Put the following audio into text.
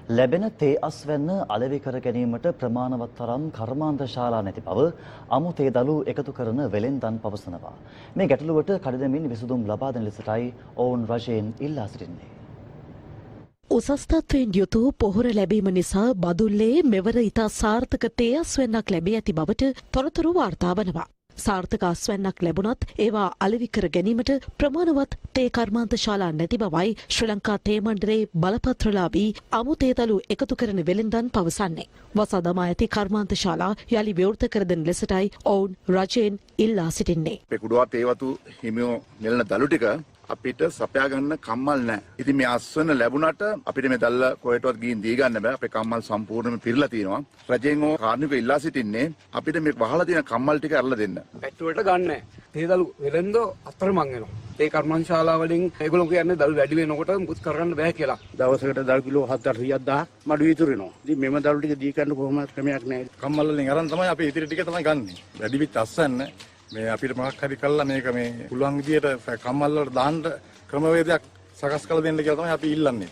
ලැබෙන තේ අස්වැන්න අලෙවි කර ගැනීමට ප්‍රමාණවත් තරම් කර්මාන්ත ශාලා නැති බව අමු තේ දළු එකතු කරන වෙලෙන්දන් පවසනවා. මේ ගැටලුවට කඩිනමින් විසඳුම් ලබා දෙන ලෙසටයි ඔවුන් රජයෙන් ඉල්ලා සිටින්නේ. උසස් තත්ත්වයෙන් යුතු පොහොර ලැබීම නිසා බදුල්ලේ මෙවර ඉතා සාර්ථක තේ අස්වැන්නක් ලැබී ඇති බවට තොරතුරු වාර්තා වනවා. සාර්ථක අස්වැන්නක් ලැබුණත් ඒවා අලෙවි කර ගැනීමට ප්‍රමාණවත් තේ කර්මාන්ත ශාලා නැති බවයි ශ්‍රී ලංකා තේ මණ්ඩලයේ බලපත්‍රලාභී අමු තේ දළු එකතු කරන වෙළෙන්දන් පවසන්නේ. වසා දමා ඇති කර්මාන්ත ශාලා යලි විවෘත කර දෙන ලෙසටයි ඔවුන් රජයෙන් ඉල්ලා සිටින්නේ. අපේ කුඩුවා තේවතු හිමියෝ නෙලන දළු ටික අපිට සපයා ගන්න කම්මල් නැහැ. ඉතින් මේ අස්වැන්න ලැබුණාට අපිට මේ දල්ල කොහෙටවත් ගිහින් දී ගන්න බෑ. අපේ කම්මල් සම්පූර්ණයෙන්ම පිරලා තියෙනවා. රජයෙන් ඕ කාරණික ඉල්ලා සිටින්නේ අපිට මේ වහලා තියෙන කම්මල් ටික අරලා දෙන්න. පැට්ටුවට ගන්න නැහැ. තේ දළු වෙලෙන්දෝ අතරමං වෙනවා. තේ කර්මාන්ත ශාලා වලින් ඒගොල්ලෝ කියන්නේ දළු වැඩි වෙනකොට මුකුත් කරගන්න බෑ කියලා. දවසකට දළු කිලෝ 400ක් 1000ක් මඩු ඉතුරු වෙනවා. ඉතින් මෙම දළු ටික දී ගන්න කොහොමද ක්‍රමයක් නැහැ. කම්මල් වලින් අරන් තමයි අපි ඉතිරි ටික තමයි ගන්නෙ. වැඩි වෙච්ච අස්වැන්න මේ අපිට මොකක් හරි කරලා මේක මේ පුළුවන් විදියට කම්මල් වලට දාන්න ක්‍රමවේදයක් සකස් කරලා දෙන්න කියලා තමයි අපි ඉල්ලන්නේ.